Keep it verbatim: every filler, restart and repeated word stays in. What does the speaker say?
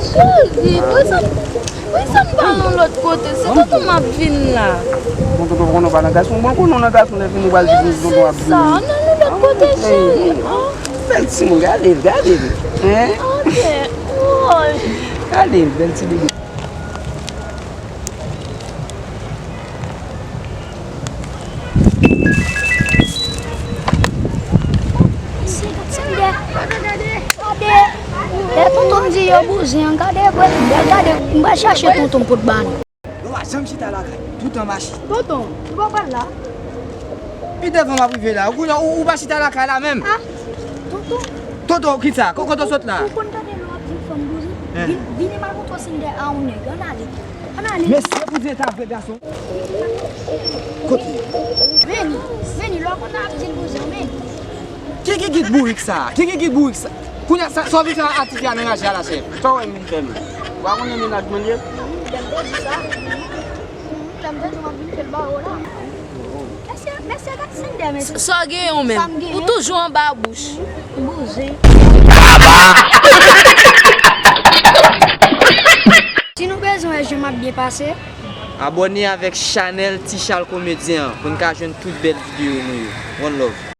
Cheri, poukisa, poukisa m pa nan lòt kote? Se tonton m ap vin la. Bon, tonton konnen w pa nan gason. Bon, konnen w nan gason, lè vini, w pral di tonton ap vini. Sa, nan yon lòt kote, cheri. Bèl timoun, gade l, gade l. Hein? Ok. Woy. Gade l, bèl ti bebe. Mesye, gad Sandè. Gade. Lè tonton m di yo bouzen an, gade vre, gade, m pral chache tonton m pou l ba nou. Nou pa janm chita lakay, toutan machin. Tonton, ou pa pral la? Pi devan m ap rive la. Ou, ou, ou pa chita lakay la menm? Ah, tonton. Tonton, kisa? Ko-, kote w sot la? Ou konn tande lè w ap di fanm bouzen? Hein. Vin, vin m al montre w Sandè a yon nèg. Ann ale. Ann ale. Mesye, bouzen ta vre gason. Kote? Vini, vini, lè w konn ap di l bouzen, vini. Ki gigit bourik sa? Ki gigit bourik sa? Kounye a, sa, sa w vin fè a Tifi a nan raje a la, chèf? Sa w wè m vin fè menm? Ou pa konnen mennaj mwen ye? Lè m te di sa, lè m te di w ap vin fè l ba ou la. Mesye, mesye, gad Sandè, mesye. Sa w genyen w menm? Sa m genyen? Ou toujou anba bouch. Bouzen. Si nou bezwen wè jan m ap byen pase, abòne avèk chanèl Ti Chal Komedyen an pou n ka jwenn tout bèl videyo nou yo. One love.